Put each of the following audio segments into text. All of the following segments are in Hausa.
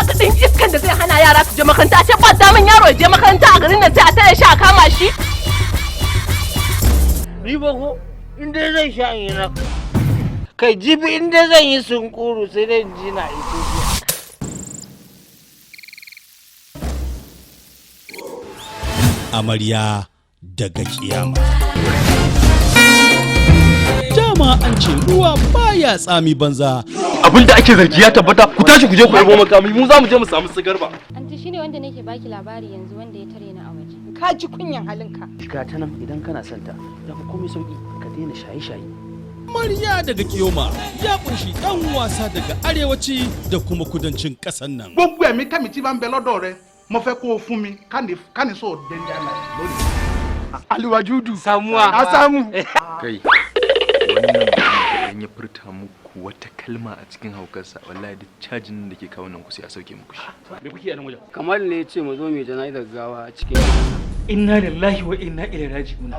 Na ga ɗin iskan da zai hana yara su je makaranta, a ce ba daman yaro ya je makaranta a garin nan, sai a tare shi a kama shi. Ni ba ko in dai zan sha in yi na kai jibi, in dai zan yi sunkuru, sai dai in ji na Ethiopia. Amarya daga Kiyama. Dama an ce ruwa baya tsami banza. Abin da ake zargi ya tabbata, ku tashi ku je ku yabo makami, mu za mu je mu samu sigar ba. Anti, shine wanda nake baki labari yanzu, wanda ya tare ni a waje. Ka ji kunyan halinka. Ga ta nan, idan kana son ta, ya fi komai sauki ka daina shaye-shaye. Amarya daga Kiyoma ya kunshi ɗan wasa daga arewaci da kuma kudancin ƙasar nan. Gbogbo ẹ̀mí kẹ́mi tí bá ń bẹ lọ́dọ̀ rẹ, mo fẹ́ kó o fún mi káni sọ dẹ́ndé àná lónìí. Aliwajudu. Samuwa. A samu. Kai, wannan mutum idan ya furta muku wata kalma a cikin haukarsa, wallahi duk cajin da ke kawo nan ku sai a sauke muku shi. Me kuke a nan wajen? Kamal ne ya ce mu zo mu jana'izar gawa a cikin Inna lillahi wa inna ilaihi raji'un.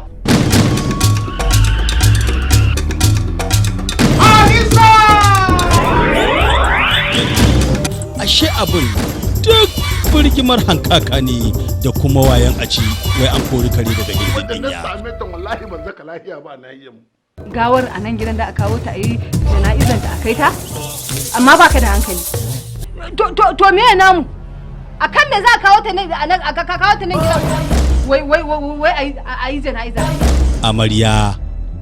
Ashe abin duk birgimar hankaka ne da kuma wayan aci, wai an kori kare daga gindin Wanda na dinya. same ta, wallahi ban zaka lafiya ba na yi mu. Gawar a nan gidan da aka kawo ta a yi jana'izar ta a kai ta, amma baka da hankali. To me namu? A kan me za a kawo ta nan, a kawo ta nan gidan? Wai wai wai wai a yi jana'iza. Amarya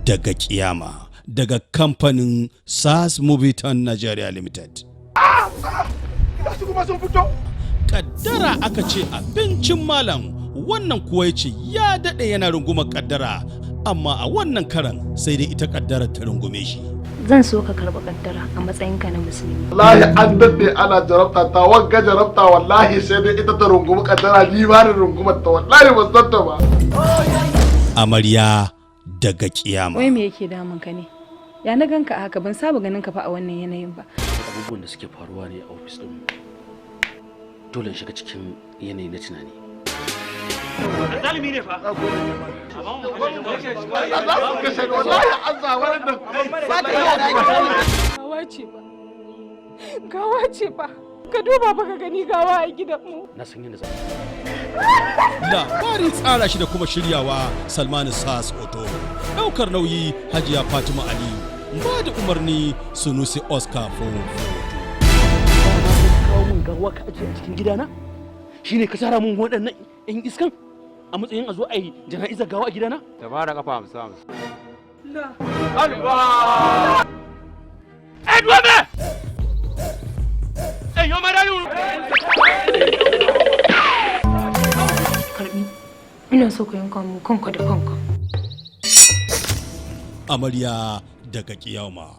daga Kiyama daga kamfanin SAS Moviton Nigeria Limited. Su kuma sun fito. Kaddara aka ce abincin malam, wannan kuwa ya ce ya daɗe yana rungumar kaddara, amma a wannan karan sai dai ita kaddara ta rungume shi. Zan so ka karɓi kaddara a matsayinka na musulmi. Wallahi an daɗe ana jarabta ta, wagga jarabta wallahi sai dai ita ta rungumi kaddara, ni ba ni rungumar ta, wallahi ban san ta ba. Amarya daga Kiyama. Wai me yake damun ka ne? Ya na ganka a haka? Ban saba ganin ka fa a wannan yanayin ba. Abubuwan da suke faruwa ne a ofis din, dole in shiga cikin yanayi na tunani. Zalimi ne fa. Za su kashe ni wallahi, an sa wannan. Gawa ce ba. Gawa ce ba. Ka duba ba ka gani, gawa a gidanmu. Na san yadda za Labarin tsara shi da kuma shiryawa, Salmanu Sas Oto. Daukar nauyi, Hajiya Fatima Aliyu. Ba da umarni, Sunusi Oscar Fofoto. Ka kawo mun gawa ka ajiye a cikin gidana, shine ka tara mun waɗannan 'yan iskan a matsayin a zo a yi jana'izar gawa a gidana. Ta fara kafa 50 50. Edward! Èèyàn máa dárí. Karbi. Ina so ka yanka mu kanka da kanka. Amarya daga Kiyama.